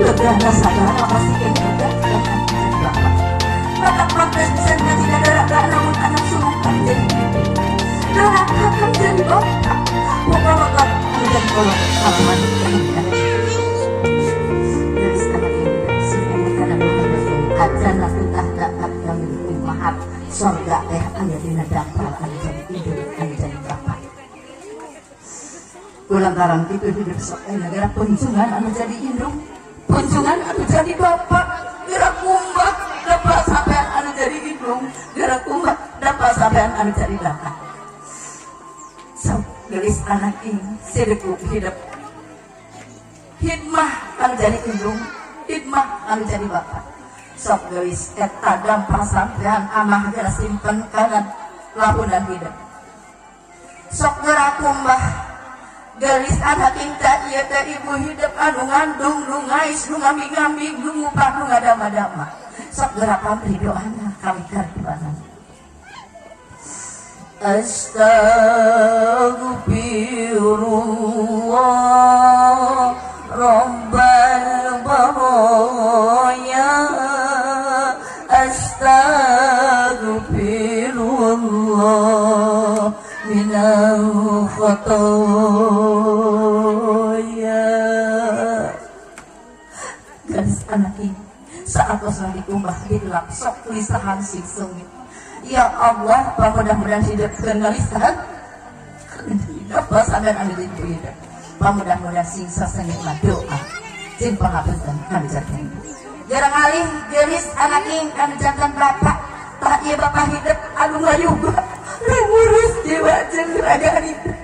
Gegana sagala pasti kena bapak. Bapak pantas bisa tidak darah namun anak sulung kan jadi darah akan jadi bapak. Pokoknya menjadi kolot halaman. Gelis anak yang acan tah dapat kami ummahat sorga teh aya dina dampal anu jadi indung, anu jadi bapak. Kulantaran kitu hidup sok aya negara punjungan anu jadi indung, punjungan anu jadi bapak. Gerak kumbah dapat sampean anu jadi indung, gerak kumbah dapat sampean anu jadi bapak. Sok gelis anak ini sideku hidup hikmah anu jadi indung, hikmah anu jadi bapak. Sok gelis eta gampang sampean amah geura simpen kana lahunan hidup. Sok geura kumbah gelis anak inta ieu teh ibu hidup anu ngandung, nu ngais, nu ngambi-ngambi, nu ngupah, nu ngadama-dama. Sok geura pamri doana kami kartuanan. Astaghfirullah Rabbal baraya, astaghfirullah minal khotoya. Gadis anak ini saat lagi dikumbah dilap, sok lisahan sing sengit. Ya Allah, mudah-mudahan hidup lisan hidup sampean anu hidup. Mudah-mudahan sing sasengit mah doa jeung pangapunten kanu janten. Jarang alih gelis anak ing anu janten bapak. Tah ieu bapak hidup anu ngayuga, nu ngurus jiwa jeung raga hidup.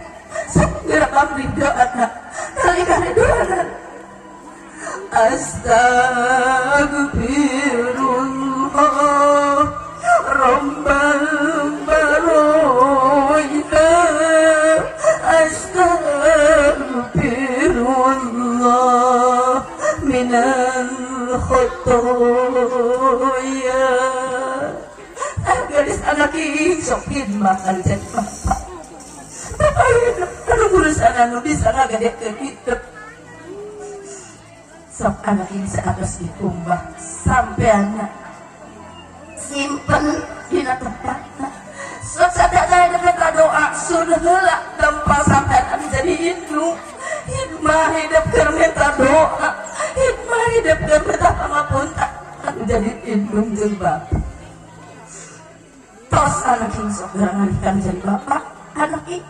Sok geura pamri doana kali-kali doana. Astaghfirullah Rabbal baraya, astaghfirullah minal khotoya. Gadis anak ing sok khidmah kali jadi bapak. Bapak hidup anu ngurus anak nu bisa ngagadekeun hidup. Sok anak ini seatas dikumbah sampai anak simpen dina tempatna. Sok sadaya minta doa sudah heula dampal sampai anu jadi indung. Hikmah hidup keur minta doa, hikmah hidup keur minta pangapunten anu jadi indung jeung bapak. Tos anak ini sok geura ngalihkan jadi bapak. Anak ini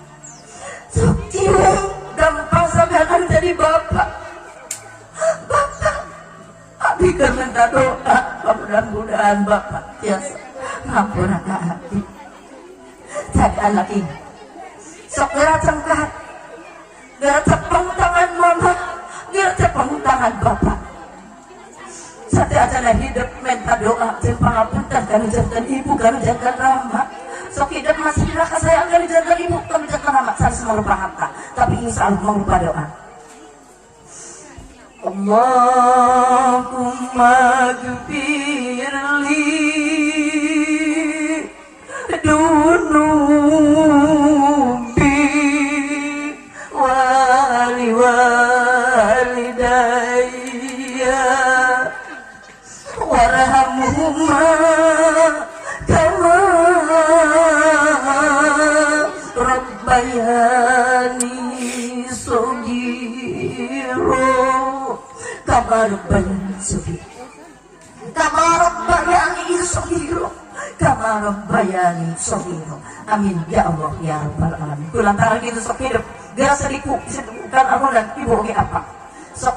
sok cium dampal sampai anu jadi bapak. Bapak, abdi keur minta doa, mudah-mudahan bapak tiasa ngampura ka abdi. Cak anak ini sok geura cengkat, geura cepeng tangan mama, geura cepeng tangan bapak. Sateuacanna hidup minta doa jeung pangapunten kanu janten ibu, kanu janten rama. Sok hidup masih dina kasayang kanu janten ibu, kanu janten rama. Sanes mangrupa harta, tapi insya Allah mangrupa doa. Allahumma gfirli dunubi wali walidayya warhamhuma kama rabbayani saghira, kama rabbayani saghira, kama rabbayani saghira, kama rabbayani saghira. Amin ya Allah ya rabbal alamin. Kulantaran kitu sok hidup geura seliku bukan aku dan ibu oge apa. Sok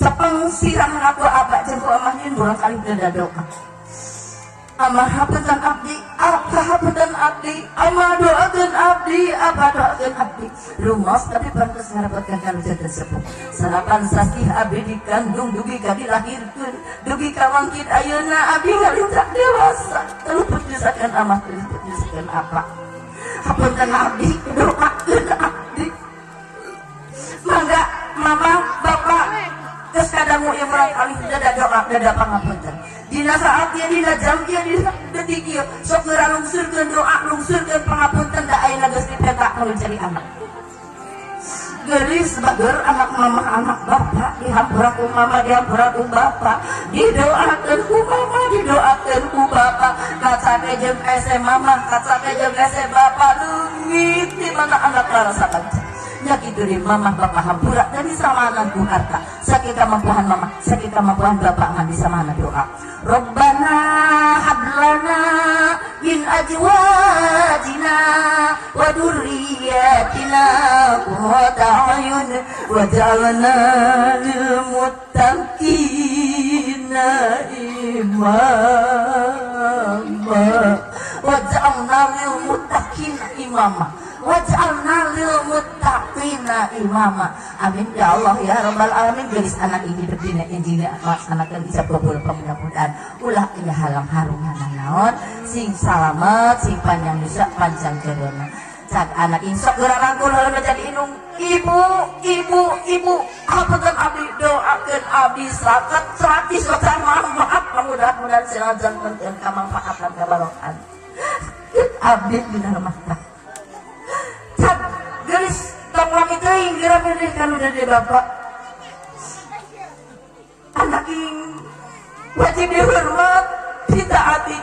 cepeng sirah aku apa jeung ku amah nyeun urang kali beda doa. Amah hapunten abdi, apa hapunten abdi, amah doakeun abdi, apa doakeun abdi. Rumos tapi pantes ngarepotkeun kanu janten sepuh. 9 sasih abdi dikandung dugi ka dilahirkeun, dugi ka wangkid ayeuna abdi ngalincak dewasa. Teluput nyusahkeun amah, teluput nyusahkeun apa. Hapunten abdi, doakeun abdi. Mangga mama, bapak, geus kadangu ieu murang kali dada doa, dada pangapunten. Dina saat ieu, dina jam ieu, dina detik ieu, sok geura lungsurkeun doa, lungsurkeun pangapunten, da ayeuna geus dipeta kanu jadi anak. Gelis bager anak mama, anak bapak di Dihampura ku mama, dihampura ku bapak, didoakeun ku mama, didoakeun ku bapak. Kacake jeung ese mama, kacake jeung ese bapak, leungit di mana anak marasa bagja. Nya kitu di mama bapak hampura dan disamanan ku harta. Sakieu kamampuan mama, sakieu kamampuan bapak ngan disamanan doa. Rabbana hablana min azwajina wa dzurriyyatina qurrata a'yun waj'alna lil muttaqina imama. Waj'alna lil muttaqina imama. Waj'alna lil muttaqina imama. Amin ya Allah ya rabbal alamin. Gelis anak ini dina injil anak yang bisa kabul, mudah-mudahan ulah aya halang harungan naon, sing salamet, sing panjang yuswa, panjang jodona. Cak anak insok geura rangkul heula jadi indung, ibu, ibu, ibu, hapunten abdi, doakeun abdi saket 100 wacan manfaat. Mudah-mudahan sinajan penting kamanfaatan kabarokan abdi dina rumah tangga. Cak gelis tong lami teuing geura milih kanu dari bapak. Anak ing wajib dihormat, ditaati.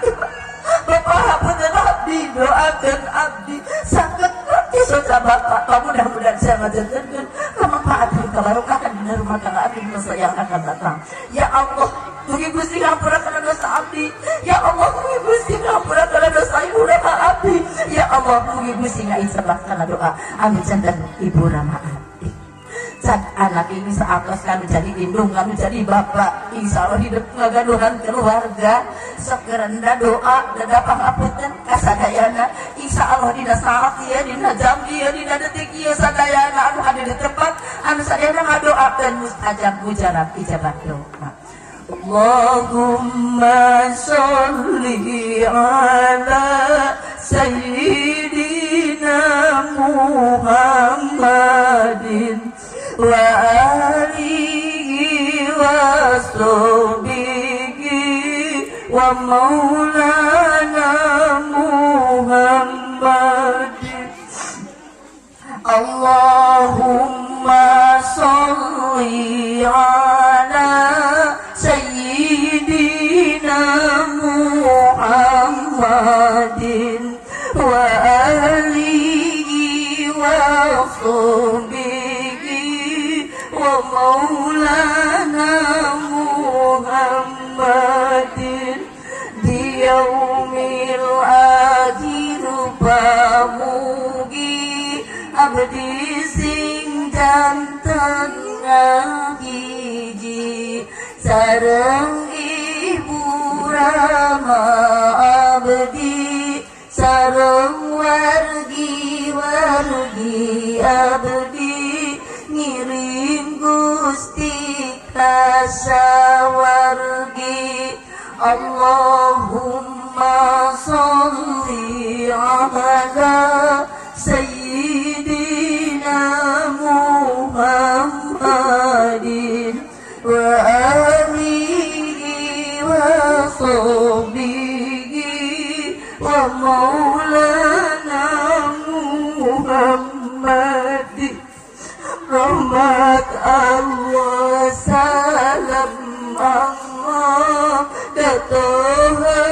Bapak, hapunten abdi, doakeun abdi saket gratis bapak. Mudah-mudahan saya ngajarkeun kemanfaatan kebarokahan dina rumah tangga abdi masa yang akan datang. Ya Allah, mugi Gusti ngampura kana dosa abdi. Ya Allah, mugi Gusti ngampura kana dosa ibu rama abdi. Ya Allah, mugi Gusti ngaijabah kana doa. Amin janten ibu rama abdi. Cak anak ini saatos kanu jadi indung, kanu jadi bapak, insya Allah hidup ngagaduhan keluarga sok gerenda doa dada pangapunten kasadayana. Insya Allah dina saat ieu, dina jam ieu, dina detik ieu, sadayana anu hadir di tempat, anu sadayana ngadoakeun mustajab mujarab ijabah doa. Allahumma sholli ala sayyidina Muhammadin wa alihi wa sahbihi wa maulana Muhammadin. Allahumma sholli ala sayyidina Muhammadin wa alihi wa sahbihi wa maulana Muhammadin. Di yaumil akhir pamugi abdi sing janten ngahiji sareng ibu rama abdi, sareng wargi wargi abdi, ngiring Gusti kasawargi. Allahumma sholli ala sayyidina Muhammadin wa alihi wa sahbihi wa maulana Muhammadin. Rahmat Allah, salam Allah, katoha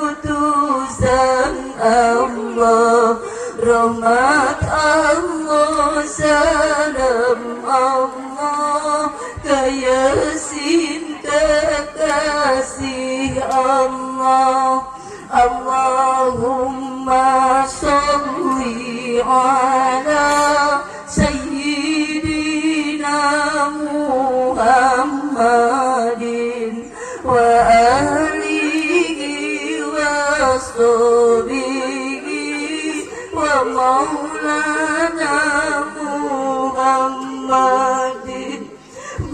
utusan Allah. Rahmat Allah, salam Allah, kayasin kekasih Allah. Allahumma sholli ala sayyidina Muhammadin wa alihi wa sahbihi wa maulana Muhammadin.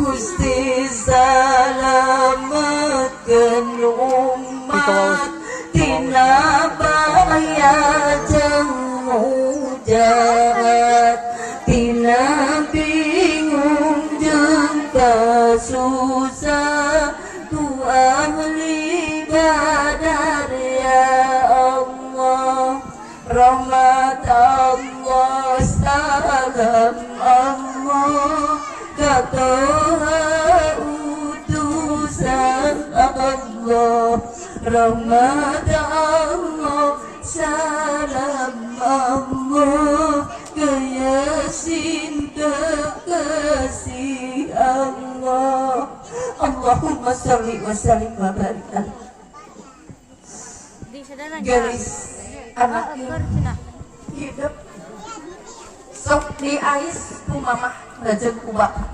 Gusti salametkeun umat tina bahaya jeung mujahat, tina bingung jeung kasusah tu ahli badar. Ya Allah, rahmat Allah, salam Allah, kata Rahmat Allah, salam Allah, ke Yasin kekasih Allah. Allahumma sholli wa sallim wa barik alaihi. Gelis anak hidup sok diais ku mamah lajeng ku bapak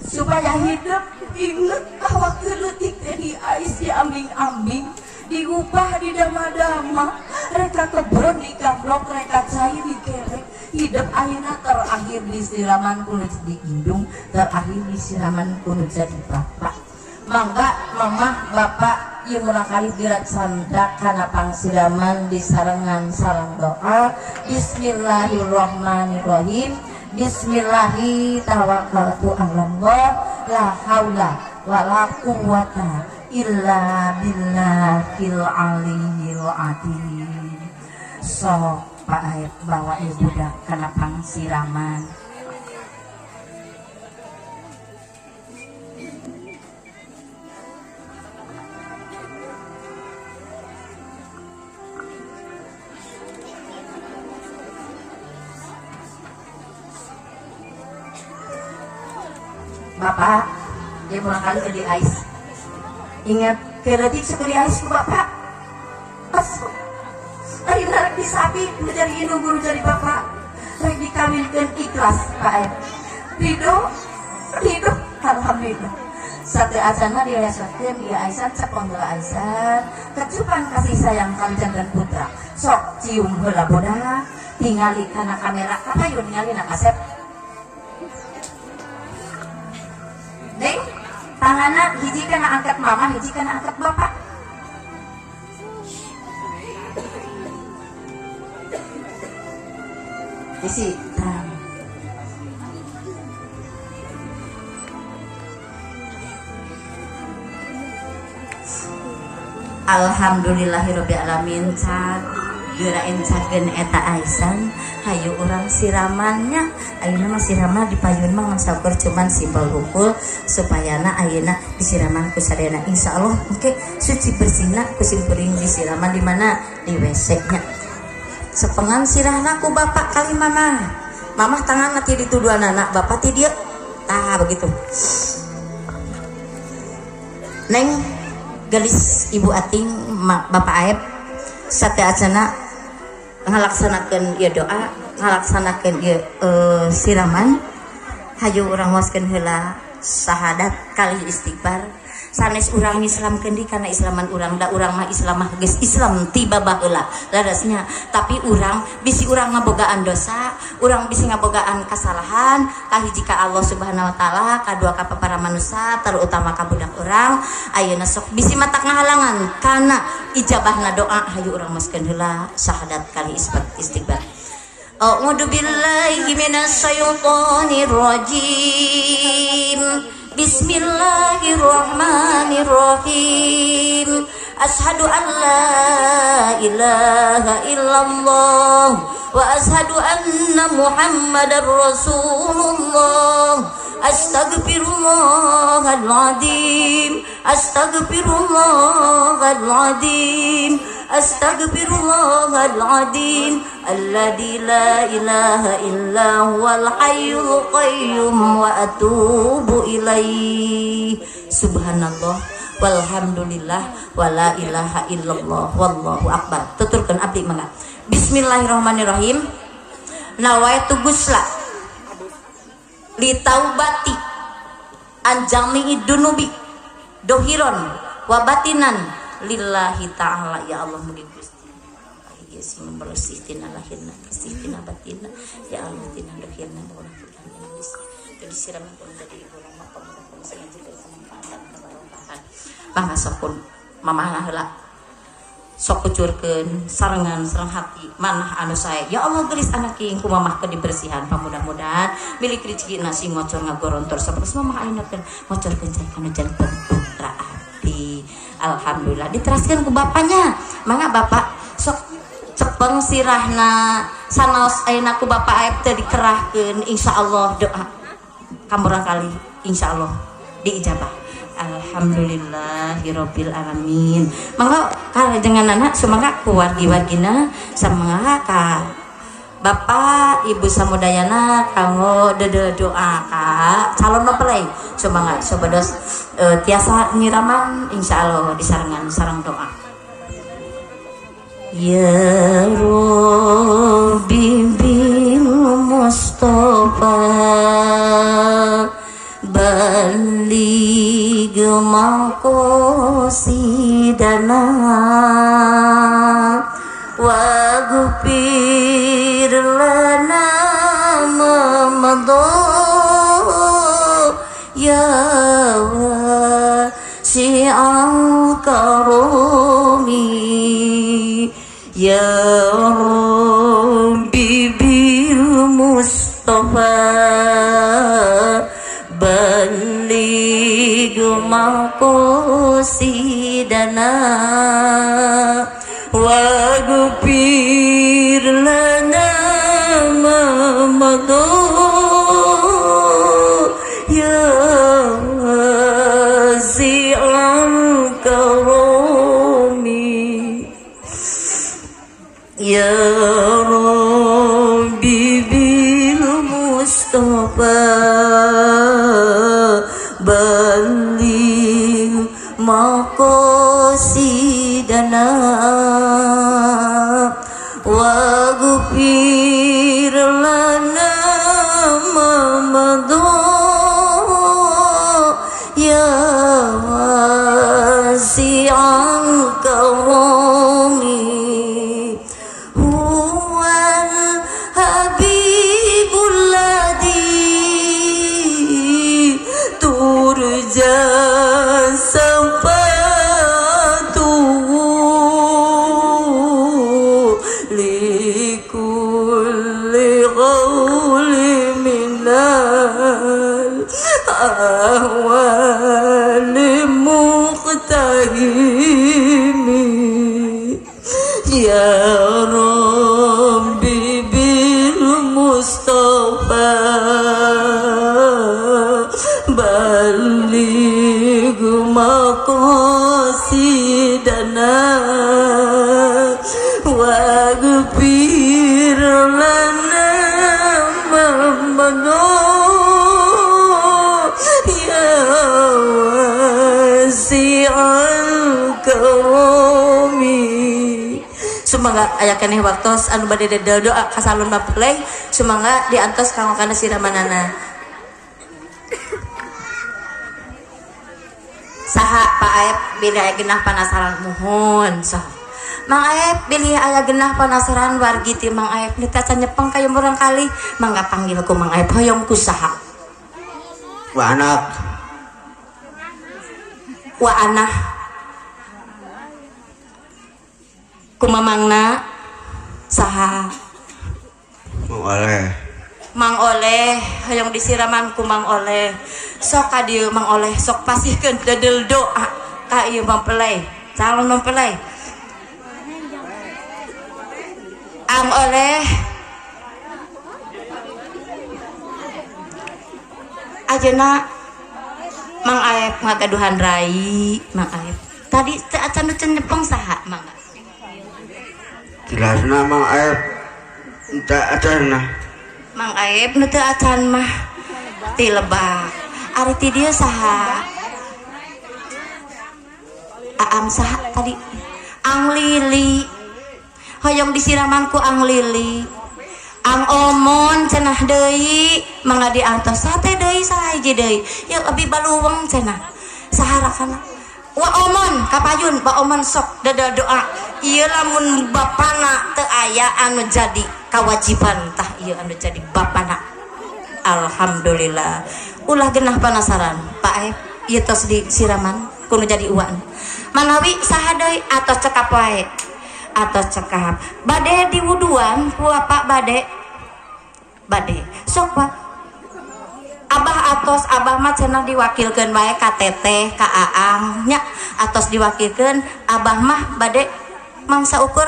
supaya hidup inget bahwa keleutik teh diais, diambing-ambing, diupah, didama-dama, reka kebon dikamplok, reka cai dikerek. Hidup ayeuna terakhir disiraman ku nu diindung, terakhir disiraman ku nu jadi bapak. Mangga mamah bapak ieu murangkalih diraksana kana pangsiraman disarengan sareng doa. Bismillahirrahmanirrahim. Bismillahi tawakkaltu 'alallah, la haula wala quwwata illa billahil aliyyil azim. Sok Pak Aep bawa ieu budak kana pangsiraman. Bapak, dia murangkalih ke di ais. Ingat, keleutik sok di ais ku bapak. Asuk. Ayeuna rek disapi, jadi indung guru jadi bapak. Rek dikawinkeun ikhlas, Pak Aep. Ridho, ridho, alhamdulillah. Sate acana dilesakeun dia aisan, cepeng heula aisan. Kecupan kasih sayang kanjeng dan putra. Sok cium heula bodak, tingali kana kamera, kapayun ningali na kasep. Neng, tanganna hiji kana angkat mama, hiji kana angkat bapak. Isi, tang. Alhamdulillahirabbil alamin, cag geura encakeun eta aisan, hayu urang siramannya. Ayeuna mah siraman di payun mah ngan saukur cuman simbol hukul supayana ayeuna disiraman ku sadayana insyaallah engke suci bersihna ku simkuring disiraman di mana di WC nya. Sepengan sirahna ku bapak kali mamah. Mamah tanganna ti ditu duanana, bapak ti dieu. Tah begitu. Neng gelis Ibu Ating, Bapak Aep sate acana ngalaksanakeun ieu doa, ngalaksanakeun ieu siraman. Hayu urang waskeun heula syahadat kali istighfar. Sanes urang Islamkeun di kana Islaman urang, da urang mah Islam mah geus Islam tiba baheula ladasnya, tapi urang bisi urang ngabogaan dosa, urang bisi ngabogaan kasalahan kahiji ka Allah Subhanahu wa taala, kadua ka para manusia, terutama ka budak urang. Ayeuna sok bisi matak ngahalangan kana ijabahna doa, hayu urang maskeun heula syahadat kali istighfar. A'udzu billahi minasyaitonir rajim. Bismillahirrahmanirrahim. Ashhadu an la ilaha illallah wa ashhadu anna Muhammadar Rasulullah. Astaghfirullahaladzim, astaghfirullahaladzim, astaghfirullahaladzim, alladzi la ilaha illa huwal hayyul qayyum wa atubu ilaih. Subhanallah walhamdulillah wala ilaha illallah wallahu akbar. Tuturkeun abdi mangga. Bismillahirrahmanirrahim. Nawaitu gusla li taubati an jami'i dunubi dohiron wa batinan lillahi ta'ala. Ya Allah, mugi Gusti ieu sing bersih tina lahirna, bersih tina batinna, ya Allah, tina dohirna, ulah teu disiram pun jadi ibu lama pemuda pun sing ngaji kemanfaatan kebarokahan. Mangga sok pun mamahna heula sok kucurkeun sarengan sareng hati manah anu sae. Ya Allah, gelis anak king ku mamah ke dibersihan, pamudah-mudahan milik rezeki nasi ngocor ngagorontor sapertos mamah ayeuna teh ngocorkeun cai kana janten putra abdi. Alhamdulillah diteraskeun ku bapaknya. Mangga bapak sok cepeng sirahna sanaos ayeuna ku bapak Aep teh dikerahkeun, insyaallah doa kamurang kali insyaallah diijabah. Alhamdulillahirabbil alamin. Mangga kalajenganana sumangga ku wargi-wargina, sumangga ka Bapak Ibu samudayana kanggo dede doa ka calon mempelai. Sumangga supados tiasa nyiraman, insyaallah disarengan sareng doa. Ya Rabbi bil Mustafa baligh maqasidana waghfir lana ma madha ya wasi'al karami. Ya Rabbi bil Mustafa baligh maqasidana waghfir lana ma madha ya wasi'al karami. Ya Rabbi bil Mustafa baligh maqasidana waghfir lana ma madha ya wasi'al karami. Huwal habibul ladzi turja safatuhu likulli qawli minal ahwali muqtahimi. Ya Rabbi bil Mustafa baligh maqasidana waghfir lana ma madha ya wasi'al karami. Sumangga aya keneh waktos anu bade doa ka salon mempelai, sumangga diantos kanggo kana siramanana. Saha Pak Aep bilih aya genah panasaran? Muhun sok Mang Aep bilih aya genah panasaran wargi ti Mang Aep nu teh nyepeng ka murang kali, mangga panggil ku Mang Aep hoyong ku saha? Wa anak. Wa anah kumamangna saha? Mang Oleh. Mang Oleh hoyong disiraman ku Mang Oleh. Sok ka dieu Mang Oleh, sok pasihkeun dedel doa ka ieu mempelai, calon mempelai. Ang Oleh ayeuna Mang Aep ngagaduhan rai. Mang Aep tadi teu acan nu nyepeng saha mangga? Jelasna Mang Aep teu acan. Mang Aep nu teu acan mah ti Lebak. Ari ti dieu saha? Aang saha tadi? Ang Lili. Hoyong disiraman ku Ang Lili. Ang Omon cenah deui, mangga diantos sate deui saha hiji deui. Yeuh abi baluweng cenah. Saha rakana? Wa Omon kapayun, Wa Omon sok dada doa. Ieu lamun bapana teu aya anu jadi kawajiban tah ieu anu jadi bapana. Alhamdulillah. Ulah genah panasaran Pak Aep, ieu tos disiraman kudu jadi uan. Manawi saha deui atos cekap wae. Atos cekap. Bade diwuduan ku Bapak bade. Bade. Sok Pak. Abah atos, abah mah cenah diwakilkeun wae ka teteh, ka aang nya, atos diwakilkeun abah mah bade mangsa ukur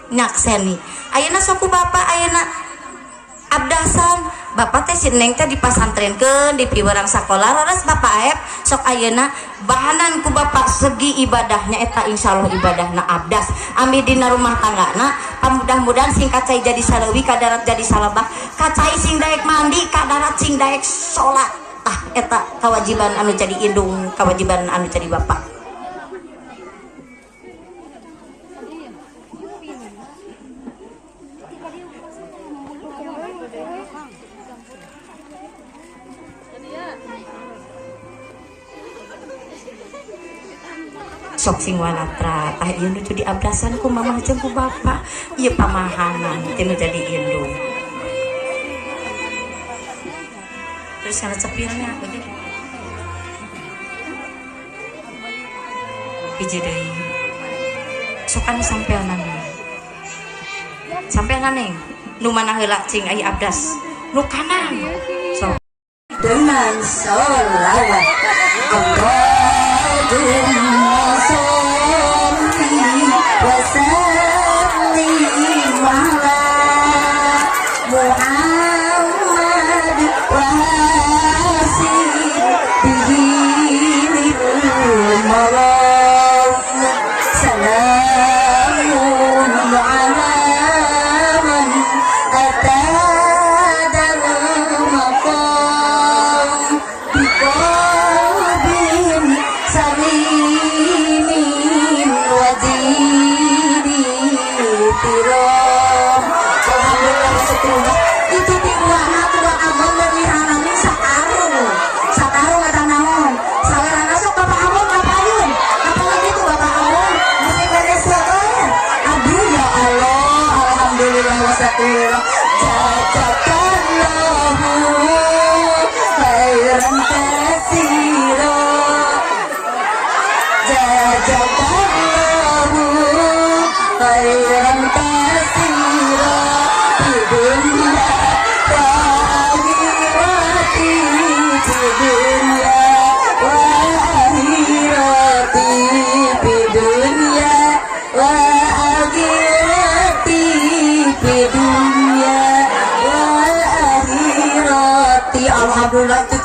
nyakseni. Ayeuna sok ku bapak ayeuna Abdasan bapak teh si Neng teh dipasantrenkeun di piwerang sakola leres Bapak Aep sok ayeuna bahanan ku bapak segi ibadahnya eta insyaallah ibadahna abdas ami dina rumah tanggana mudah-mudahan sing kacai jadi saleuwi kadarat jadi salabah kacai sing daek mandi kadarat sing daek salat tah eta kewajiban anu jadi indung kewajiban anu jadi bapak. Sok sing walatra tah ieu nu jadi abdasan ku mamah jeung ku bapak ieu pamahanan teu nu jadi indung. Terus kana cepilnya hiji deui sok anu sampeana sampeana neng nu mana heula cing ai abdas nu kanan sok dengan sholawat Allahumma sholli wa sallim ala Muhammad wa bihi maram salamun ala man atadal maqam biqalbin salimin wa dini tiram. Alhamdulillah syukurullah itu tiruana tua abon lewihanana sakarung sakarung eta naon salerana sok Bapak Amon kapayun apalagi tuh Bapak Amon mesti beres seueur. Aduh ya Allah alhamdulillah wa syukurullah jazakallahu khairan katsira jazakallahu khairan katsira di dunya wa akhirati di dunya wa akhirati di dunya wa akhirati di dunya wa akhirati. Alhamdulillah.